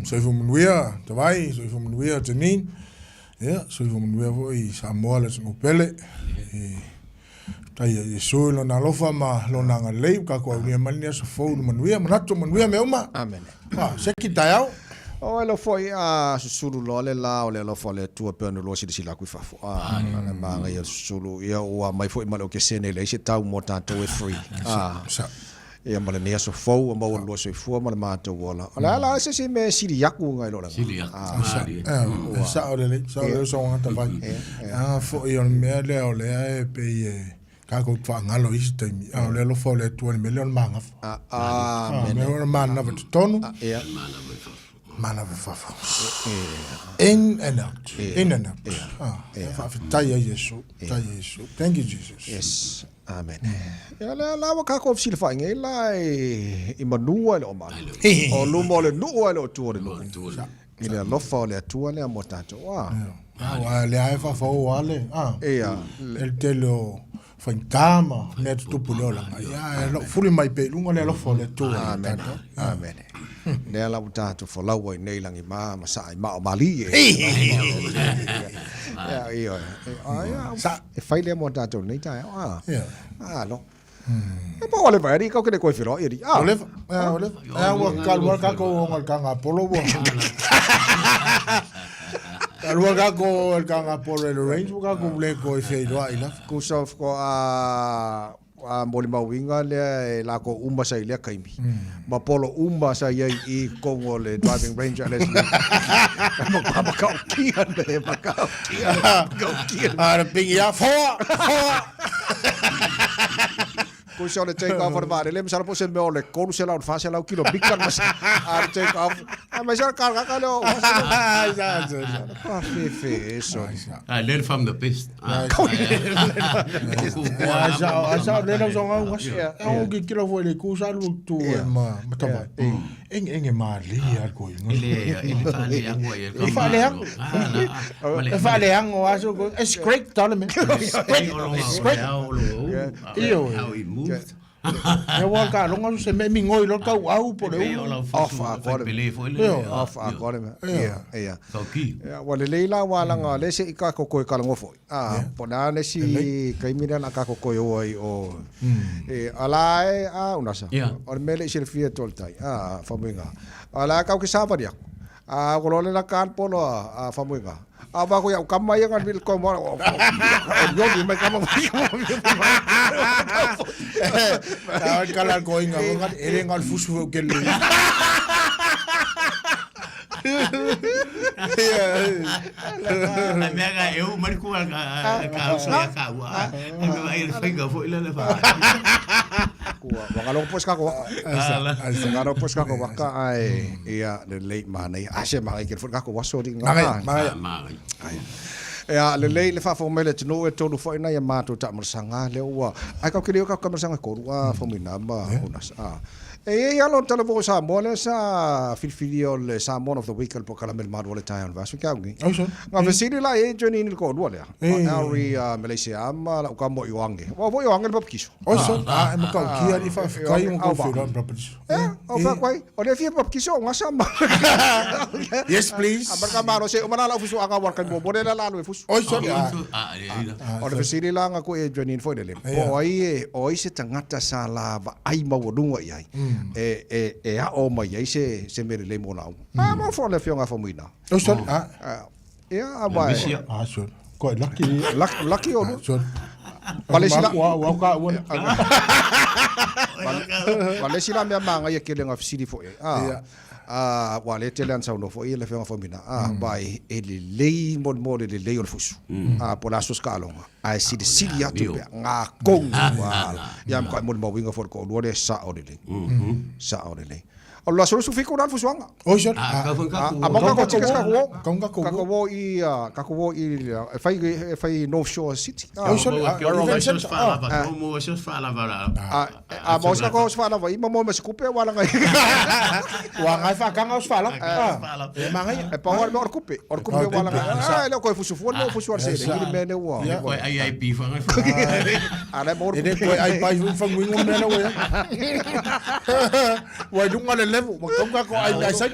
Soifua manuia Tavai, soifua manuia Janine. Ia, soifua manuia foi i Samoa le atunuu pele. I faafetai ia Iesu i lona alofa ma lona agalelei ua tatou aulia mai lenei aso fou i le manuia. Manatu manuia mea uma. Amene. Ah, seki taeao. O elo foi a susulu loa le la o le alofa o le Atua pei ona lua silasila atu i fafo. A, le manaia o le susulu. Ia ua aumai foi ma le okesene e leai se tau mo tatou e free. A, Sa. ia ma lenei aso fou ua maua le lua soifua ma le matou ola. O le a la se isi mea e sili atu nai lo le Sili atu. Sa, e sao lelei, sao lelei saunoaga Tavai. Leaga foi o le mea lea o lea e pei e tatou te faagalo i isi taimi, a o le alofa o le Atua i le mea lea o le magafo. Amene. Mea o le manava i totonu, Ia. manava i fafo. In and out, in and out. Ah, faafetai ai Iesu, faafetai ai Iesu. Thank you Jesus. Yes. Amene. Ia lea la ua kākou fesilafai nei la i manu ae le o malu. O luma o le nuu ae le o tua o le nuu. I le alofa o le Atua lea mo tatou. Ah. Aua lea e faafao ale. Ah. Ia. Le tele o faigata ma mea tutupu i le olaga. Ia, e lou fuli mai pea i luga le alofa o le Atua. Amene. Amene. Lea la ua tatou folau ai nei lagi ma ma saa i mao malie. Ia, ia, ia. Sa. E fai lea mo tatou nei taeao. Ah. Ia. Ah, no. E po o le vai, kau ke le koe whiro, i Ah. O le, o le, a ua kalua kako o ngal kanga polo ua. Kalua kako o kanga polo e le range, ua kako le koe whiroa i la. Kusa ko a a molimauina lea e lākou uma sa i lea kaimi. Ma polo uma sa i ai i totonu o le driving range a Leslie. Ma makaukia le, makaukia le, makaukia le. A le pingi a, foa, foa. Kusa o le take off o le vaalele, masalo po o se mea o le 300 i le 400 kilo mika le masa. A le take off, a mai sa le kalakaka lea o Sa, sa, sa. Pa fefe e soni. I learn from the best. Sa le lau songa unga. Au ki kilo foi le ku sa lu tu ma ma tawai. Eng eng e ma li al ko inga. Ele ele fa le ango e E fa le ango. E fa le ango aso ko. E scrape tale me. Scrape. Scrape. Io. How he moved. E wa ka longa su se me mi ngoi lo kau au po le u. Off a kore. Off a kore me. Ia, ia. Ia, ua lelei la ua langa le se i ka koko e kalango foi. Ah, po na le si kaimi na ka koko e o ai o. E ala e a unasa. O le mele i silafia tol tai. Ah, famuinga. Ala kau ke savali aku. A ko lole la kan polo a famuinga. A va ko iau kama ia ngan vil ko mo. O yo ni mai kama. A kala ko inga ko ngat ere ngal fusu ke le. A mea ka eu mai ku a ka uso ia ka ua. A mea ai le whainga fo ila le wha. Kua, waka loko pos kako waka. Waka loko pos kako waka ai ia lelei manaia. A se magai kele foi le kako aso alii Magai, magai. Magai. Ai. Ia lelei le faafofoga mai le atunuu e tolu foi nai a matou taamalasaga lea ua ai kau kele o kau taamalasaga e tolu a Faumuina ma Unas. A. E i ai lava lona talavou o Samoa lea sa filifilia o le Samoan of the Week o le polokalame le malu o le taeao i le vaiaso ke au nei. Ai so. Nga fesili la e join in le toalua lea. O Ellery Malaysia ma lau tama o Ioange. Ua foi o Ioange le papakiso. Oi so. A e makau kia ni faafetai mo kau whiroa papakiso. E, o fai atu ai, o lea fia papakiso o gasa ma. Yes please. A marka malo se o mana lau fusu anga war kai mo mo le la la fusu. Oi so. O le fesili la nga ko e Janine foi lele. Po o ai e o ai se tagata sa la vaai maualuga i ai e e e aʻo mai ai se se mea lelei mo lau. A mo fo le afioga a Faumuina. Oi so. A. Ia a wa. A so. Ko lucky. Lucky o lu. So. Palesi la. Wa wa ka ua. Palesi la mea māngaia kele nga fesili foi. A. A, ua le tele ana saunoa foi le Afioga Faumuina, a, vai e lelei mo mo le lelei o le fusu. A, po o le aso o se taaloga, ae silisili atu pea ngā kou, a, ia ma molimauina foi le toalua lea e sao lelei. Sao lelei. O le aso 27 la le fusuaga. Oi sir. A, a mau kākou tickets kākou o. Kākou o i, kākou o i, e fai, e fai North Shore City. Oi sir. A mo se ko se whalawa i mo ma se kupe wala ngai. Wa ngai whakanga o se whala. E mangai. E pa wala or kupe, or kupe wala ngai. Ah le ko fusu fu le fusu ar se le me ne wa. Ko ai ai pi whanga. A le mo. E le ko ai pai fu fanguingo me na wa. Wa lunga le le. level. Ua tau kako ai mai sai.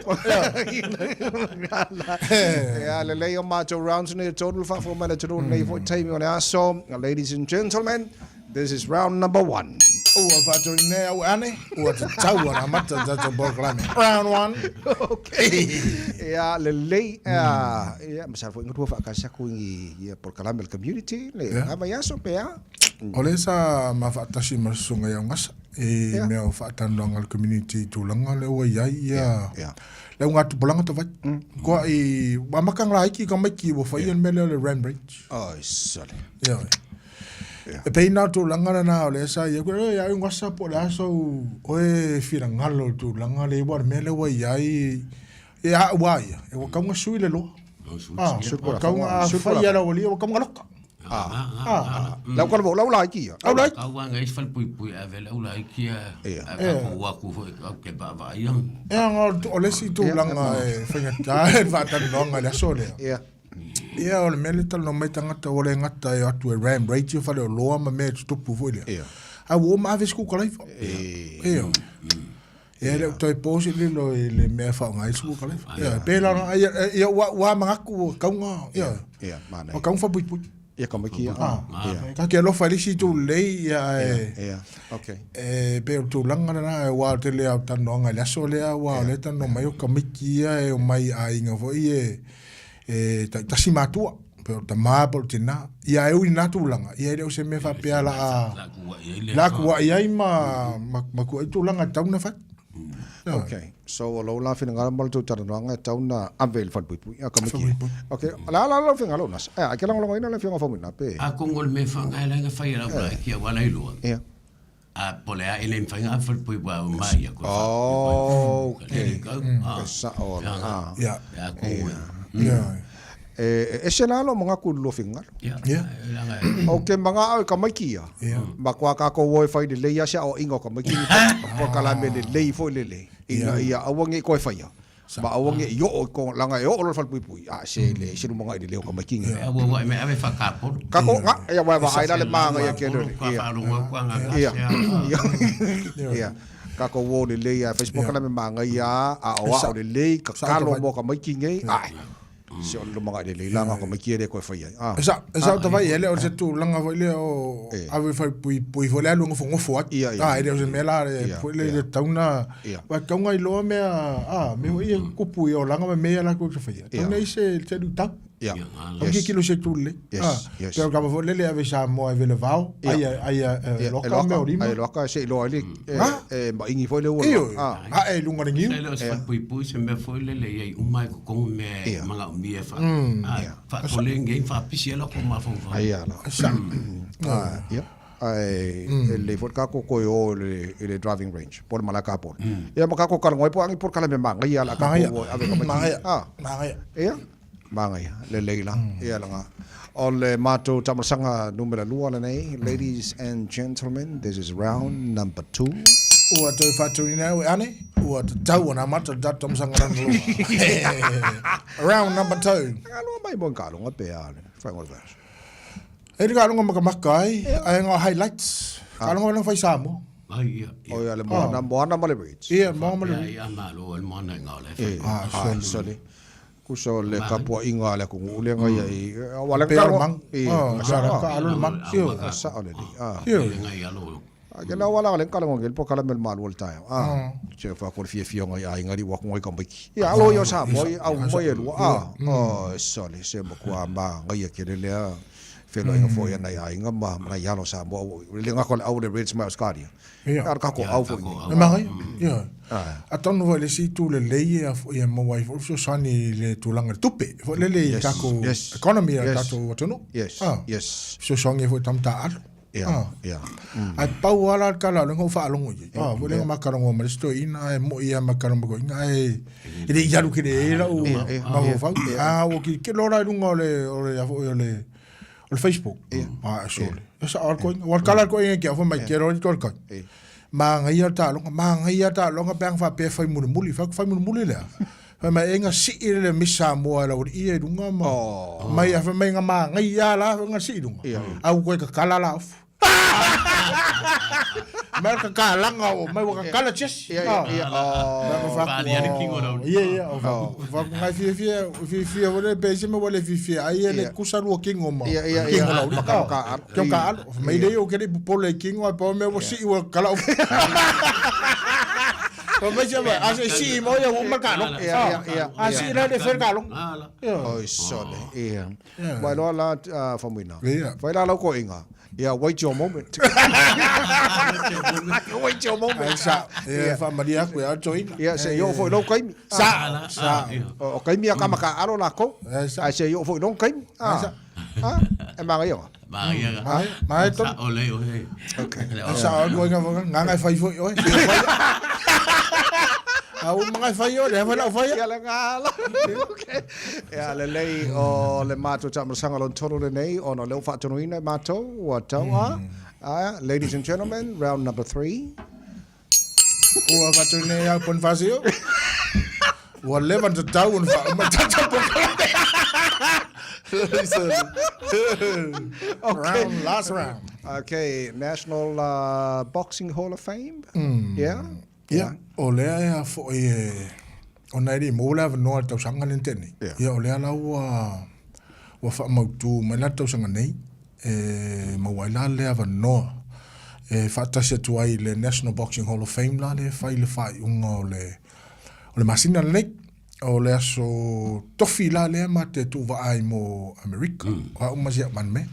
Ia, lelei o matou rounds nei e tolu le faafofoga mai le atunuu lenei foi taimi o le aso. Ladies and gentlemen, this is round number one. Ua faatonu nei au ane, ua tatau ona amata le tatou polokalame. Round one. Okay. Ia, lelei. Ia, masalo foi galua faakasi aku i ia polokalame o le community le yeah. Vai aso pe a. O le sa ma faatasi ma le susuga i Augasa i yeah. mea o faatanoaga le community i tulaga le ua i ai ia yeah. Yeah. Le unga tupulaga tavai. Koa i ua maka ngā iki ka maiki ua whai yeah. mea lea o le Ram Range. Oh, sole. Yeah. E pei nā tulaga lena o le sa ia koe e ai ngasa po le aso oe finagalo i tulaga le ua le mea lea ua i ai e a ua ia e ua kaunga sui le loa. Ah, ua kaunga a fai ala ua lia ua kaunga loka. Ah, lau kala lau la iki ia. Au la iki. Kau wanga is fal pui pui ave lau la iki ia. A ka ko wa ku foi au ke ba va ia. E anga o le si tulaga e faigata e faatanoaga i le aso lea. Ia. Ia, o le mea lea e talanoa mai tagata ua le gata e o atu e ram rate ia fale o loa ma mea e tutupu foi lea. Ia. Ae ua uma ave se kukalaifa. Ia. Ia, e le o toe po se lilo i le mea e faaaoga ai se kukalaifa. Ia, e pēlā ona, ia, ia, ua, ua manatu ua kauga, ia. Ia, manaia. Ua kauga faapuipui. Ia, ka maiki ia. Ah. Ia. Ka ke alofa i le isi itu lelei, ia, e, Ia, okay. e pei o le tulaga lena, aua o le tele lava o talanoaga i le aso lea, aua o lea e talanoa mai o tamaiti ia e omai i aiga foi e, e taitasi matua, pe o le tama pe o le tina. Ia e ui i lena tulaga, ia e le o se mea faapea la a la kuai ai ma ma kuai tulaga e tatau ona fai. Okay. So o lou la finagalo ma le tou talanoaga e tatau ona ave i le falepuipui. A kamiki. Okay. O le a la lau finagalo Nasa? Ea, e ke lagolagoina le afioga Faumuina pe? A kongo le mea whangai la nga whai rau la ki a wala i lua. Ia. A po le a ele mawhai nga whalepuipui wa o mai a koe. Oh, okay. E sao la. Ah. Ia. A kongo. Ia. E ese la lo mga ku lua finagalo. Ia. Ia. O ke mga au e kamaiki ia. Ia. Ma kua kākou o e whai lelei a se ao inga o kamaiki ni po kalame lelei foi lelei. Ina ia aua nge koe whaia. Ma aua nge i oo i ko langa e oo lo whalepuipui. A se le se lumanga i le leo kamaiki nge. Ia ua ua me ave whakaporo. Kako nga ia wa wa ai la le manga ia ke le. Ka whaarongo au kua nga Ia. Ia. Kako wo lelei a Facebook kalame manga ia a o a o lelei ka kalo mo kamaiki nge. Ai. Se o le lumanga i le langa ko mai kia koe whai ai. Ah. E sa, e sa tawai ele o se tulaga foi lea o ave fai pui pui foi lea lunga fongofo atu. Ah, ele o se mea la le foi le le tauna. Wa taunga i loa mea ah, me foi e kupu i o langa ma mea la ko se whai. Tauna i se se lu tau. Ia. Au ki kilo se tule. Yes, yes. Pe o kapa foi lele ave Samoa e vele vao. Ai ai loka me o rima. Ai loka se iloa i le e maingi foi le ua. Io. A e lunga le ngiu. Ele o se whalepuipui se mea foi lele i ai uma e kokongo mea manga o mia wha. Wha kole ngei wha pisi ela ko mawhau Ai ala. Ia. Ai e le foi ka ko koe o le i le driving range. Po le malaka po. Ia ma ka ko kalangoi po angi po kala me manga ia la ka ko ave ka mai. Ah. Mangaia. Ia. Mangaia. Lelei la. Ia langa. O le matou tamasaga numera lua lenei, ladies and gentlemen, this is round number two. Ua toe faatuina au e ane, ua tatau ona amata le tatou tamasaga lana lua. Round number two. Nga lua mai mo ka longa pe a le whai ngol verse. E le ka longa makamaka ai, ai ngā highlights. Ka longa wala whai Samoa. Ai, ia. O ia le moana, moana ma le Reds. Ia, moana ma le Reds. Ia, ia, malo, le moana i ngā ole. Ah, sorry. Kusa o le kapuaiga a le atunuu lea na ia i aua le Pei o le mang. Ka alo le mang. Sao le lei. A ke la wala le kala ngel po kala mel malu le taeao. Se fa ko le fiafia ngai aiga li wa ko ngai ka maiki. Ia alo ia sa mo au mo e lua. Oh sole se mo kua ma ngai ke le lea feloaiga foi ana i aiga ma ma nai alo Samoa le ngako le au le Reds mai Australia. Ia. Ka ko au foi nei. E makai. Ia. Atonu foi le isi itu lelei e ia maua ai foi le fesoasoani i le tulaga i le tupe. Foi lele i tatou economy a le tatou atunuu. Yes. Yes. Fesoasoani ai foi i tamata alu. Ia. Ia. Ae pau lava la le tala o lea na ou faalogo i ai. Foi lea na ma talanoa ma le isi toeaina ae moi lava ma talanoa ma toeaiina ae e le i alu tele ai lau mafaufau. A ua tilotilo la i luga o le o le a foi o le o le Facebook. A e sole. E sao le koina. Ua tala le koina ki au fai mai ke rori tol kai. Manaia le taaloga, manaia le taaloga pe ana faapea e fai mulimuli. Fai atu fai mulimuli lea. Fai mai e nga sii le Miss Samoa e laualii ia i luga ma mai fai mai nga manaia la nga sii i luga. A ua toe tatala la ofu. Mai ka kalanga o mai wa ka kala chess. Ia, ia, ia. Oh. Faali ale kingo lau. Ia, ia, o fa ku ngai fia fia, fia fia wale pe se me wale fia fia ai le kusa rua kingo ma. Ia, ia, ia. Kingo lau. Maka maka alo. Kio ka alo. Mai le o kere pole kingo ai pa me wa si wa kala. Pa mai se ma a se si mo ia uma ka lo. Ia, ia, ia. A si la de fer ka lo. Ala. Oi, sole. Ia. Wai loa la famuina. Ia. Fai la lau koʻiga. Ia, wait your moment. Wait your moment. Ai sa, e fa maria ku ia toina. Ia, se i oo foi lou kaimi. Sa, sa. O kaimi a ka maka alo lakou. Eh, sa. Ae se i oo foi lou kaimi. Sa. E magaia. Maia. Mai, mai to. Sa ole o he. Okay. Sa o koe nga nga fai foi oi. A u mga fai oi, le fai lau fai. Ia le gala. Okay. Ia lelei o le matou taamilosaga lona tolu lenei ona o lea ua faatonuina e matou ua tau a. Ladies and gentlemen, round number 3. Ua faatonuina e au Bonifacio. Ua leva na tatau ona faauma tatou polokalame. Okay. Round, last round. Okay, National Boxing Hall of Fame. Yeah. Ia, o lea e a foi e ona e le i maua le avanoa i le tausaga lea na tea nei. Ia. Ia, o lea la ua ua faamautū mai la le tausaga nei e maua ai la le avanoa e faatasi atu ai i le National Boxing Hall of Fame la lea e fai i le faaiuga o le o le masina lenei. O le aso tofi la lea ma te tuuvaa ai mo Amerika. O au ma si au manme.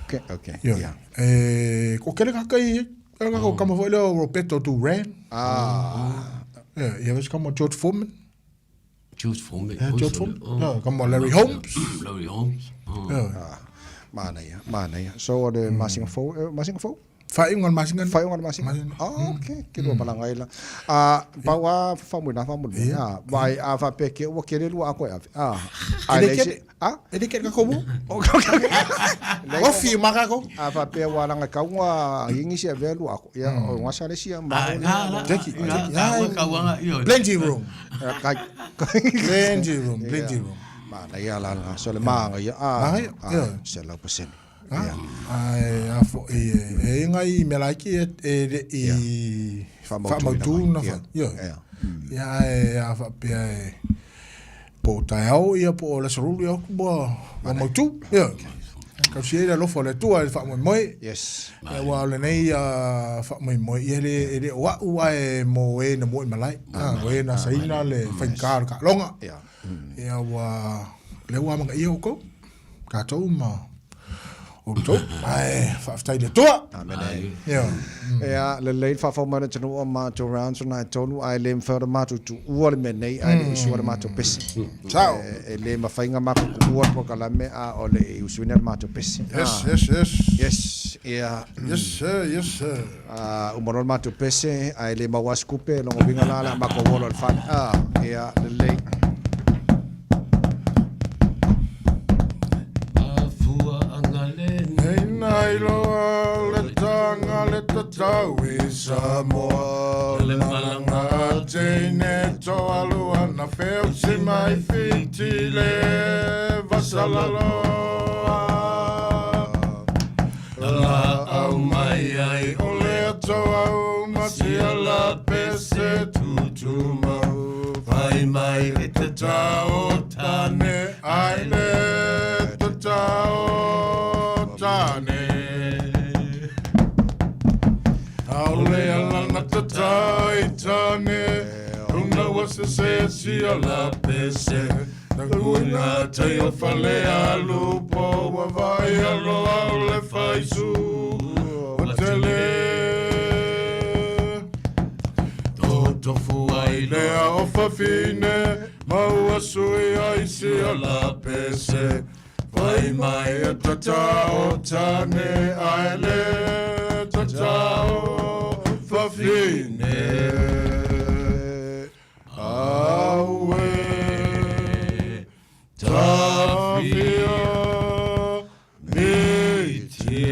Okay, okay. Ioe. Yeah. E, ko kele kaka i, kele kaka o kama foi lea o Roberto Duran. Ah. Ia, ia vesi kama George Foreman. George Foreman. Yeah, George Foreman. Yeah, kama Larry Holmes. Larry Holmes. Oh. Yeah. Ah, manaia, manaia. So o le masina fou, masina fou? Faaiuga o le masina. Faaiuga o le masina. Masina. Oh, okay. Ke lua malaga ai la. Ah, pau a faamoena faamolemole. Ah, vai a faapea ke ua kele lua a koe ave. Ah, E le ai kele. Ah? E le kele kako mo. Okay, okay, okay. Lei Ofi ma kako. A faapea ua langa kauga ingi se avea lua ako. Ia, o ngasa le sia ma. Ah, nga la. Jackie, Nga, Jackie. nga, kauanga, io. Plenty room. Kai. Plenty room, plenty room. Manaia la la. So le maanga ia. Ah, Manaia, ia. se lau pasene. Ah, ai a fo e e ngai me laiki e e le i faamautu na fa. Ia. Ia e a faapea e po o taeao ia po o le aso lulu ia ua ua mautu. Ia. Tausia ai le alofa o le Atua i le faamoemoe. Yes. Ia aua o lenei faamoemoe ia le e le o a'u ae mo e na mua i malae. O e na asaina le faigata o le taaloga. Ia. Ia ua lea ua amanaia outou, tatou ma outou, ae faafetai i le Atua. Amene. Ia. Ia, lelei le faafou mai o le atunuu o matou rounds ona e tolu, ae le mafai ona matou tuua le mea nei, ae le i sua le matou pese. Sao. E le mafai ona matou tuua le polokalame a o le i usuina le matou pese. Yes, yes, yes. Yes, ia. Yes sir, yes sir. Uma loa le matou pese, ae le maua lava se tupe, lona uiga la o le a matou ola i le fale. Ia, lelei. Nei na iloa le taga le tatau i Samoa Le malaga a teine toalua na feosi mai Fiti le vasalaloa Laau mai ai o le atoa uma sia la pese tutumau Fai mai e tatau o tane ai le tatau o tane Aole ala na tatau i tane Una ua sese sia la pese Takuina tai o fale alu po ua vai aloa o le faisu ua tele Totofu ai lea o fafine ma ua sui ai sia la pese Fai mai e tatao tane ai le tatao fafine Aue tafia miti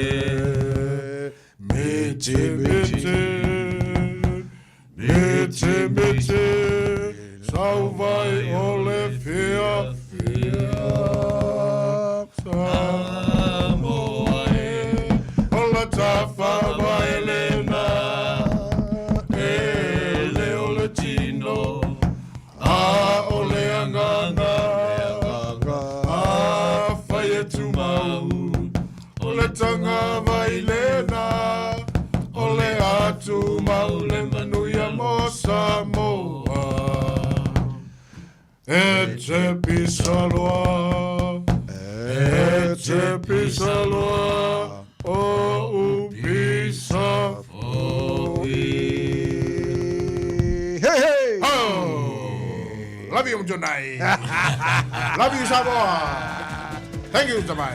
miti miti miti miti Sauvai o le fia fia Samoa e O la E te pisa loa, e te pisa loa, o u pisa Hey, hey! Oh, love you, Jonai. Love you, Samoa. Thank you, Tamai.